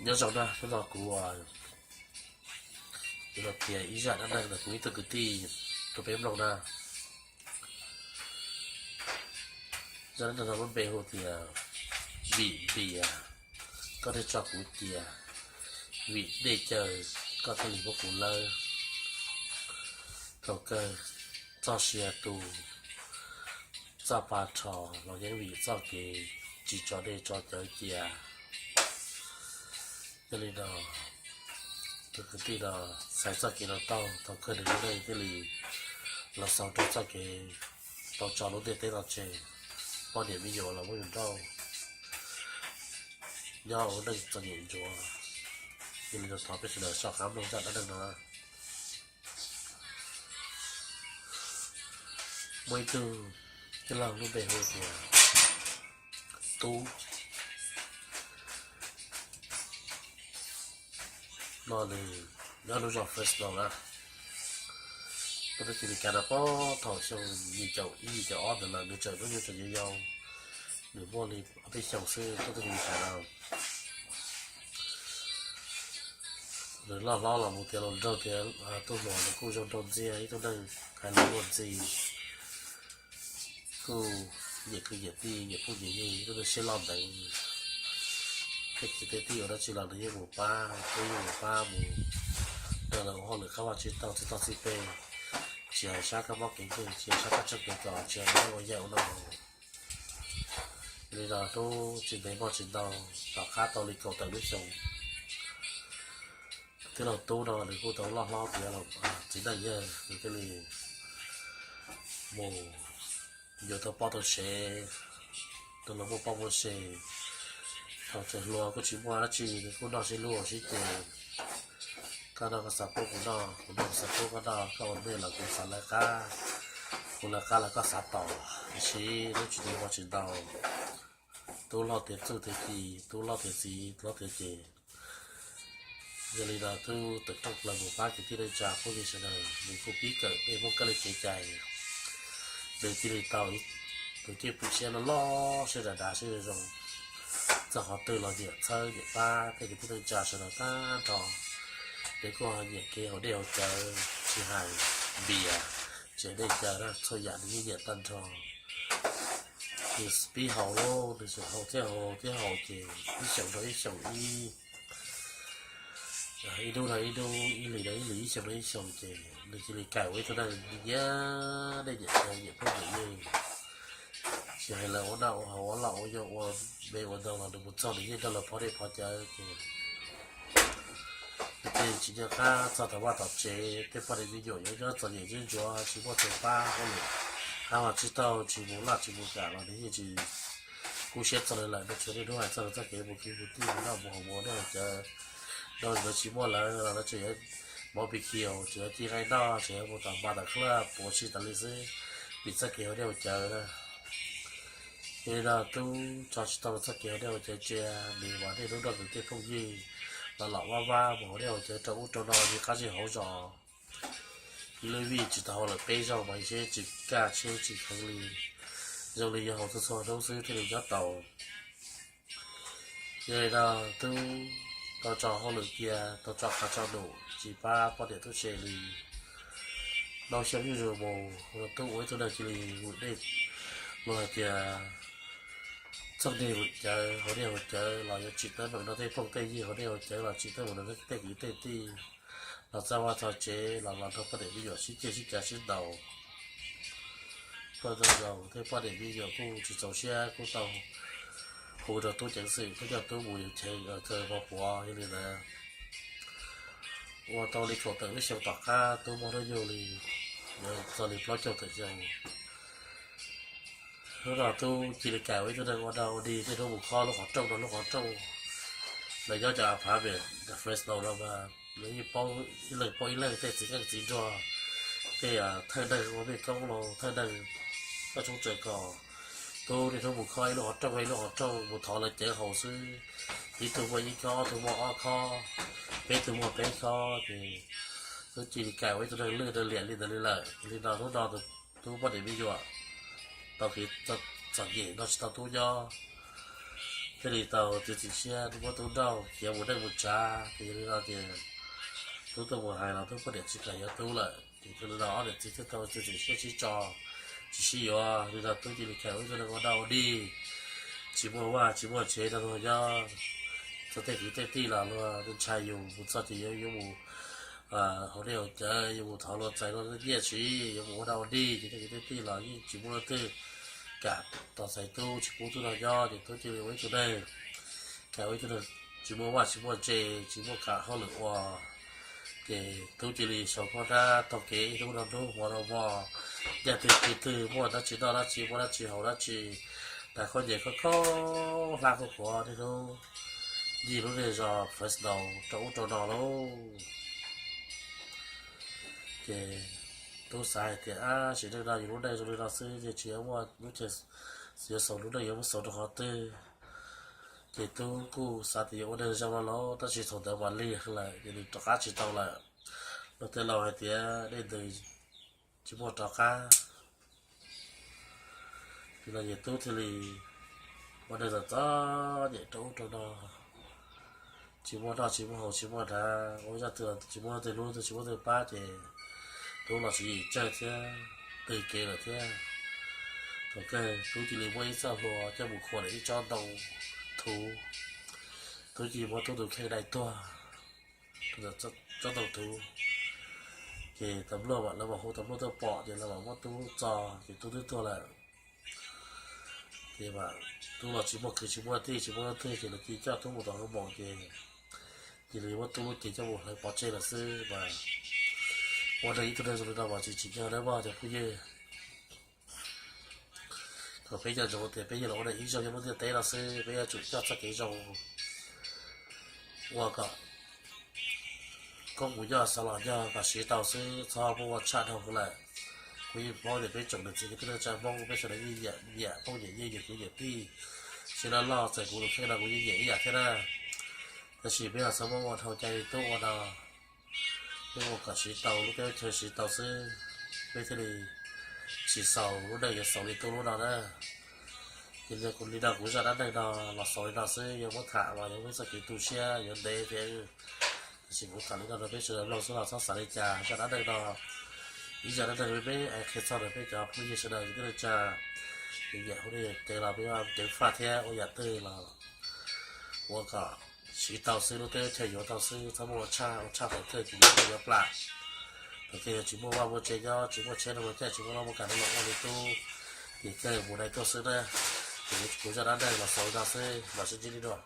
Nyob zoo na, hnub no kuv yuav los piav ib zaj dab neeg ntawm kuv ib tug kwv tij rau peb mloog na. Zaj dab neeg no muaj npe hu tias Vim Npias Koj Thiaj Tso Kuv Cia, Vim Dej Cawv Koj Thiaj Li Muab Kuv Lawb. Thaum kawg txoj sia tu, txoj pa rho los yeej vim txoj kev tsis tso dej tso cawv cia. Yog li no, tus kwv tij no xaiv txoj kev no tau, thaum kawg nws lub neej thiaj li los xaus rau txoj kev tau tso lub ntiaj teb no tseg, poj niam me nyuam los muab yus nrauj, nyob ua neej txom nyem ntsuav. Yog li no thov peb sawv daws soj qab mloog zaj dab neeg no. Muaj ib tug tij laug lub npe hu tias Tub no, nws nyob lub zos Fresno na. Tub twb cia li kav no puag thaum xyoo yim caum ib yim caum ob ntawd lawm, nws tseem hnub nyoog tseem yau yau, nws muaj li ob peb xyoos xwb Tub twb cia li kav no. Nws loj hlob los mus tiav hluas nraug tiav, tub hluas nws kuj zoo nraug ntxiag, ib tug neeg hais lus luag ntxhi, kuj nyiam kwv nyiam tij, nyiam phooj nyiam ywg, ib tug neeg siab loj ntev. Tej kwv tej tij ua dab tsi los nws yeej mus pab, kuj yeej mus pab mus nrog lawv ua hauj lwm qab vaj tsib taug txhij toj txhij peg, tsis hais sab kab mob kev nkeeg, tsis hais sab kab tshoob kev kos, tsis hais ua yam ua no. Yog li no hnub tsis ntev muaj tsis ntau, tom qab tau li kaum tawm lub xyoo, tij laug Tub no nws kuj tau loj hlob tiav los txiv neej yawg, nws thiaj li mus yuav tau poj tau sev, tus los muaj poj muaj sev. Thaum tseem hluas kuj tsis muaj dab tsi, nws kuj noj sib hlub sib ces, koj noj koj xav pub kuv noj, kuv noj kuv xav pub koj noj, koj ua nej los kuv xav lawv qab, kuv lawv qab los koj xav tos. Tiam sis hnub tsis ntev muaj tsis ntau, Tub loj tiav txuj tiav ci, Tub loj tiav txiv loj tiav ces, yog li no Tub tawm rooj plaws mus pab kwv tij neej tsa phooj ywg sawv daws, nws kuj pib kawm tej Hmoob kab li kev cai. Nws cia li tau tus cwj pwm siab loj loj, siab dav dav, siab zoo zoo, txog qhov twg los nyiam txhawb nyiam pab tej kwv tij neej tsa sawv daws tag nrho. Nws kuj ho nyiam kev haus dej haus cawv, tsis hais npias, tsis hais dej cawv na, txhua yam nws yeej nyiam tag nrho. Nws pib haus lauj, nws tseem haus thiab haus thiab haus ces ib xyoos rau ib xyoos ib, ib hnub rau ib hnub, ib hlis rau ib hlis, ib xyoo rau ib xyoo ces nws cia li kawm ua ib tug neeg nyiam dej nyiam cawv, nyiam phooj nyiam ywg. Tsis hais lawv ua noj ua haus, ua loj ua yau, ua me ua ntau los nws mus txog nws yeej nrog lawv phov dej phov cawv ces nws thiaj tsis nco qab txog tom vaj tom tsev, tej poj niam me nyuam yuav nyob txom nyem ntsuav ntsuav, tsis muaj tus pab hauj lwm, qab vaj tsib taug, tsis mus laj tsis mus kam los nws yeej tsis kub siab txog li lawm. Nws tsuas niaj hnub hais txog nws txoj kev mus kwv mus tij, mus noj mus haus, mus ua dej haus cawv. Nrog lawv tsis muaj lawv los lawv tseem yuav mov pi khiu, tseem yuav ci qaib noj, tseem yuav mus tom npas tom club puav tsis tas li xwb, vim txoj kev haus dej haus cawv na. Yog li no Tub tso tsis tau txoj kev haus dej haus cawv tseg, nws mas niaj hnub nrog nws tej phooj ywg los los vab vab mus haus dej haus cawv rau ub rau no li qab zej hauv zos. Ib lub vij tsis tau haus lawm peb zaug mas seb tsis kaj siab tsis kheev li, zoo li yuav haus txhua txhua hnub xwb thiaj li nyob tau. Yog li no Tub tau tso hauj lwm cia, tau tso qab tso num, tsis pab poj niam tub se li. Noj xyoo zuj zus mus, Tub ua ib tug neeg cia li vwm dej, luag hais tias txooj dej vwm cawv, haus dej haus cawv los yuav tsim teeb meem rau tej phooj tej ywg, haus dej haus cawv los tsim teeb meem rau tej kwv tej tij, los txog vaj txog tsev los los nrog poj niam me nyuam sib cav sib cav sib ntaus. Poj niam me nyuam, tej poj niam me nyuam kuj tsis txaus siab kuj tau hu rau Tub ceev xwm, Tub coj Tub mus yuav cheem kawg pov puav. Yog li ntawd, ua tau li kaum tawm lub xyoo tom qab Tub muaj hnub nyoog li, txog li plaub caug tawm xyoo. Hnub no Tub cia li kawm ua ib tug neeg ua dog ua dig, niaj hnub mus khob lub qhov rooj rau lub qhov rooj. Lawv nyob cov apartment Fresno no mas lawv yeej paub ib leeg paub ib leeg, tej txiv neej txiv nraug, tej thawj neeg ua mej koob los thawj neeg koj tshoob tsawv kos. Tub niaj hnub mus khob ib lub qhov rooj ib lub qhov rooj mus thov lawv cawv haus xwb. Ib tug muaj ib khob, ob tug muaj ob khob, peb tug muaj peb khob ces Tub cia li kawm ua ib tug neeg lwj liam li ntawd li lawm. Li no hnub no Tub poj niam me nyuam tau kev txom nyem nrog tsis tau Tub nyob. thiaj li tau txiav txim siab muab tub nrauj khiav mus neej mus tsav. Ces yog li no ces tub tuaj mus hais los tub poj niam tsis kam yuav tub lawm, ces yog li no ob niam txiv thiaj tau txiav txim siab sib tso, tsis sib yuav li no. Tub cia li khawm ua ib tug neeg ua dog ua dig, tsis muaj vaj tsis muaj tsev rau luag nyob. Txog tej kwv tej tij los luag ntshai yus, mus txog ces yuav yuav mus haus dej haus cawv, yuav mus thov luag txais luag nyiaj tsis, yuav mus ua dog ua dig, ces tej kwv tej tij los yeej tsis muaj leej twg kam tos txais tub, tsis pub tub nrog nyob. Ces tub cia li ua ib tug neeg, khawm ua ib tug neeg tsis muaj vaj tsis muaj tsev, tsis muaj kam hauj lwm ua. Ces tub cia li sau phab nrab taug kev ib hnub rau hnub, hmo rau hmo, nyob twg pw twg, muaj dab tsi noj dab tsi, muaj dab tsi haus dab tsi, nrhiav khaub ncaws khaub khaub hlab khaub khuav niaj hnub ncig lub niag zos Fresno rau ub rau no lauj. Ces tub xav hais tias, ab, sim neej no yus lub neej zoo li no xwb ces tsis muaj lub caij yuav xaus lub neej yuav muab xaus rau qhov twg. Ces tub kuj xav tias yuav ua neeg zoo no lauj, tab sis thaum ntawd mas lig lawm ces nws rov qab tsis tau lawm. Luag tej laus hais tias dej ntws tsis muaj rov qab. Ces no ces tub thiaj li ua neeg txom txom nyem rau ub rau no, tsis muaj noj tsis muaj haus tsis muaj hnav, ua zaj twg tsis muaj leej twg hlub, tsis muaj leej twg pab ces tub los tsis yim tsawg thiab, twg kev lawm thiab. Thaum kawg tub cia li muab ib txoj hlua coj mus khuam ntawm ib tsob ntoo thuv, tub cia li muab tub tus kheej dai tuag rau ntawm tsob ntoo thuv. Ces tas npluaj mam, lawv mam hu tas npluaj tuaj pom ces lawv mam muab tub txo ces tub twb tuag lawm. Ces mas tub los tsis muaj kwv tsis muaj tij tsis muaj leej twg ces lawv cia li coj tub mus tom hoob moos ces cia li muab tub lub cev coj mus hlawv pov tseg lawm xwb mas. Ua neeg ib tug neeg zoo li no mas tsis tsim nyog nawb mog cov phooj ywg. Thaum peb nco ntsoov tias peb yog los ua neeg ib zaug nyob lub ntiaj teb no xwb, peb yuav tsum coj txoj kev zoo ua kom koob mus nyob xav los nyob kom siv tau xwb, txhob muab ua tshaj dhau lawm. Kuv yeej paub tias peb tsoom niam txiv kwv tij neej tsa Hmoob peb sawv daws yeej nyiam phooj ywg nyiam kwv nyiam tij, siab loj loj, txawm kuv tus kheej no kuv yeej nyiam ib yam thiab na. Tab sis peb los txhob muab ua dhau cai li tub ua no, peb ua kom siv tau lub teb chaw siv tau xwb, peb thiaj li tsis xaus lub neej yuav xaus li tub lub no na. Ces li no kuv zaj dab neeg no los xaus li no xwb, yuav muab tham los yuav muaj txoj kev tu siab yuav ntev thiab. Tab sis kuv tham li no rau peb sawv daws mloog xwb los txhob xav li cas. Zaj dab neeg no ib zaj dab neeg me me es qhia txog rau peb cov phooj ywg sawv daws kwv tij neej tsa, nyiam hu dej ceev los peb ceev faj thiab ua yam twg los ua kom siv tau xwb, lub teb chaws yuav tau xwb, txhob muaj ua tshaj, ua tshaj thaum kawg ces yuav plam. Thaum kawg yog tsis muaj vaj muaj tsev nyob, tsis muaj tsheb rau luag caij, tsis muaj loj muaj kam rau luag ua li tub, ces kawg mus dai tuag xwb na. Ces kuv zaj dab neeg los xaus li no xwb, mam sib ntsib li dua.